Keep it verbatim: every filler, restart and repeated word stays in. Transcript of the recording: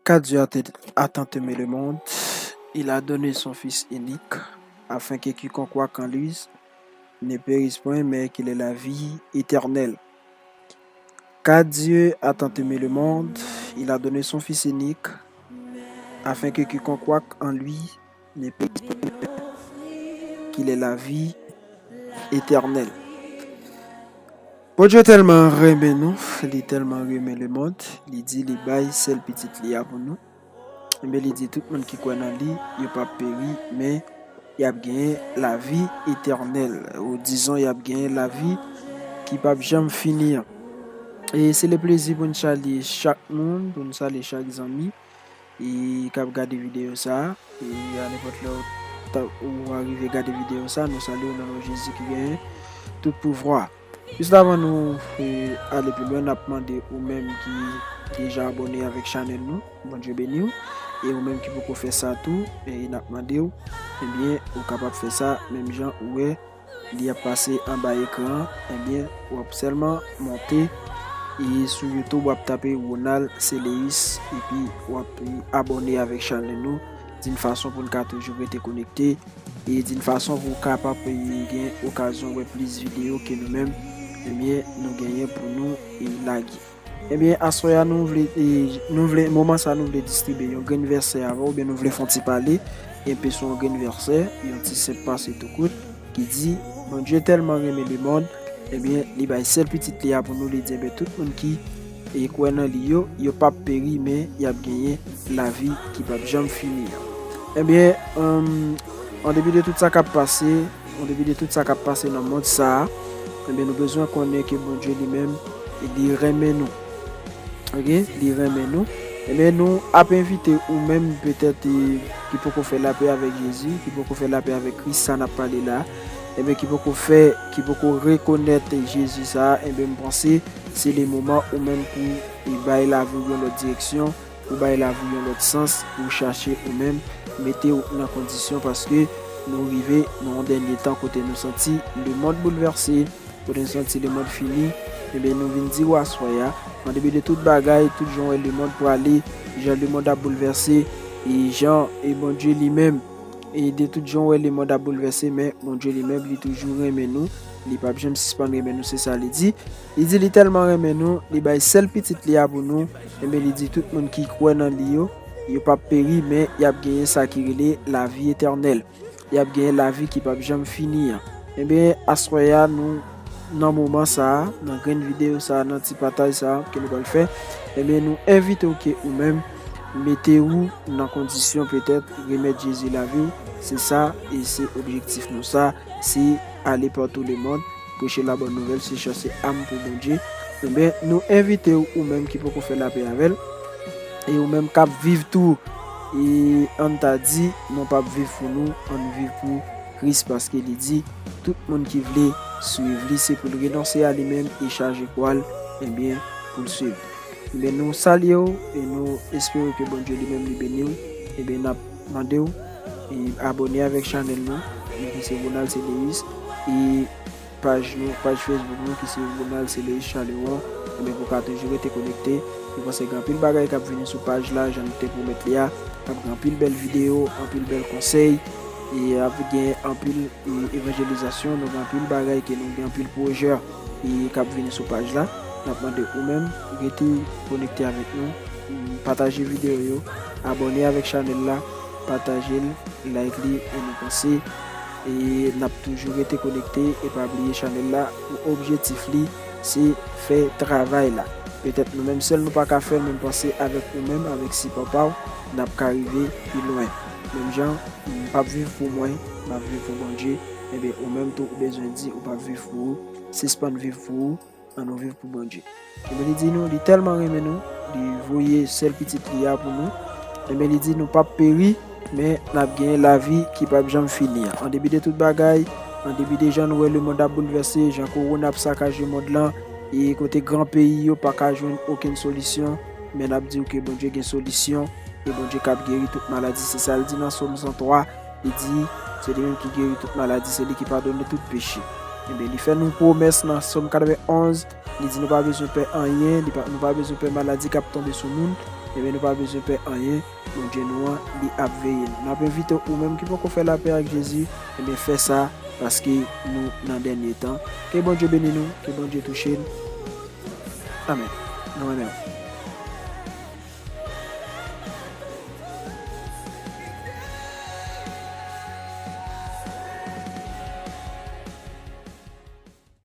Car Dieu a t-, a tant aimé le monde, il a donné son Fils unique, afin que quiconque croit en lui ne périsse point, mais qu'il ait la vie éternelle. Car Dieu a tant aimé le monde, il a donné son Fils unique, afin que quiconque croit en lui ne périsse point, qu'il ait la vie éternelle. Bondye tèlman renmen nou, li tèlman renmen lemonn, li di li bay sèl pitit li a pou nou. Ebyen, li di tout moun ki kwè nan li, yo p ap peri, men y ap genyen lavi etènèl. Ou dizon, y ap genyen lavi ki p ap janm fini an. E se le plezi pou n salye chak moun, pou n salye chak zanmi e k ap gade videyo sa a. E a nenpòt lè ou ta-, ou arive gade videyo sa a, nou salye w nan non Jezi ki genyen tout pouvwa. Jis avan nou, e, ale pi lwen, n ap mande ou menm ki deja abòne avèk chanèl nou, Bondye beni w. E ou menm ki poko fè sa tou, e n ap mande w, ebyen, ou kapab fè sa menm jan ou wè li ap pase anba ekran an, ebyen, w ap sèlman monte e sou YouTube, w ap tape Ronald Céléus, epi w ap abòne avèk chanèl nou, d'une façon pou n ka toujou rete konekte, e d'une façon pou w kapab, e, gen okazyon wè plis videyo ke nou menm, ebyen, nou genyen pou nou, e, lage. Ebyen, aswè a, nou vle, e, nou vle, moman sa, nou vle distribye yon grenn vèsè avè w, oubyen nou vle fè yon ti pale, enpe sou yon grenn vèsè, yon ti senp pase tou kout, ki di, Bondye tèlman renmen lemonn, ebyen, li bay sèl pitit li a pou nou, li di, ebyen, tout moun ki, e, kwè nan li yo, yo p ap peri, men y ap genyen lavi ki p ap janm fini an. Ebyen, an depi de tout sa k ap pase, an depi de tout sa k ap pase nan mond sa a, ebyen, nou bezwen konnen ke Bondye li menm, li renmen nou. Oke? Li renmen nou. Ebyen, nou ap envite ou menm, petèt, e, ki poko fè lapè avèk Jezi, ki poko fè lapè avèk Kris sa n ap pale la, ebyen, ki poko fè, ki poko rekonèt Jezi sa a, ebyen, m panse se le moman ou menm pou, e, bay lavi w yon lòt direksyon, pou bay lavi w yon lòt sans, pou chache ou menm mete w nan kondisyon, paske nou rive nan yon dènye tan kote nou santi lemonn boulvèse, kote nou santi lemonn fini. Ebyen, nou vin di w aswè a, an depi de tout bagay, tout jan w wè lemonn prale, jan lemonn ap boulvèse, e jan, e Bondye li menm, e de tout jan w wè lemonn ap boulvèse, men Bondye li menm, li toujou renmen nou, li p ap janm sispann renmen nou, se sa li di. Li di li tèlman renmen nou, li bay sèl pitit li a pou nou. Ebyen, li di tout moun ki kwè nan li yo, yo p ap peri, men y ap genyen sa ki rele lavi etènèl. Y ap genyen lavi ki p ap janm fini an. Ebyen, aswè a, nou, nan moman sa a, nan grenn videyo sa a, nan ti pataj sa a ke nou pral fè, ebyen, nou envite w ke ou menm, mete w nan kondisyon petèt remèt Jezi lavi w. Se sa, e se objektif nou sa, se ale pa tout lemonn, preche la bòn nouvèl, se chache am pou Bondye. Ebyen, nou envite w, ou menm ki poko fè lapè avè l, e ou menm k ap viv tou, e ann ta di, nou p ap viv pou nou, ann viv pou Kris, paske li di, tout moun ki vle swiv li, se pou l renonse a li menm e chaje kwa l, ebyen, pou l swiv li. Ebyen, nou salye w e nou espere ke Bondye li menm li beni w. Ebyen, n ap mande w, e, abòne avèk chanèl nou, nou ki se Ronald Céléus, e paj nou, paj Facebook nou ki se Ronald Céléus Charleron, ebyen, pou w ka toujou rete konekte. Nou panse gen anpil bagay k ap vini sou paj la, jan nou te pwomèt li a. Ap gen anpil bèl videyo, anpil bèl konsèy, e ap gen anpil, e, evanjelizasyon, nou gen anpil bagay ke nou gen anpil pwojè, e, k ap vini sou paj la. N ap mande ou menm, rete konekte avèk nou, pataje videyo yo, abòne avèk chanèl la, pataje l, like li, e nou panse, e n ap toujou rete konekte, e pa bliye chanèl la, pou objektif li, se fè travay la. Petèt nou menm sèl nou pa ka fè l, men m panse avèk ou menm, avèk sipò pa w, n ap ka rive pi lwen. Menm jan, m p ap viv pou mwen, m ap viv pou Bondye. Ebyen, ou menm tou, ou bezwen di, ou p ap viv pou ou, sispann viv pou ou, ann nou viv pou Bondye. Ebyen, li di nou, li tèlman renmen nou, li voye sèl pitit li a pou nou. Ebyen, li di nou p ap peri, men n ap genyen lavi ki p ap janm fini an. An depi de tout bagay, an depi de jan nou wè lemonn ap boulvèse, jan kowona ap sakaje mond lan, e kote gran peyi yo pa ka jwenn okenn solisyon, men n ap di w ke Bondye gen solisyon, e Bondye k ap geri tout maladi. Se sa l di nan Sòm san twa, li di, se li menm ki geri tout maladi, se li ki padone tout peche. Ebyen, li fè nou pwomès nan Sòm katrevenn onz, li di nou pa bezwen pè anyen, li pa, nou pa bezwen pè maladi k ap tonbe sou moun, Ebyen, nou pa bezwen pè anyen. Bondye nou an, li ap veye n. N ap envite w, ou menm ki poko fè lapè ak Jezi, ebyen, fè sa, paske nou nan dènye tan. Ke Bondye beni nou, ke Bondye touche n. Amèn. Nou renmen w.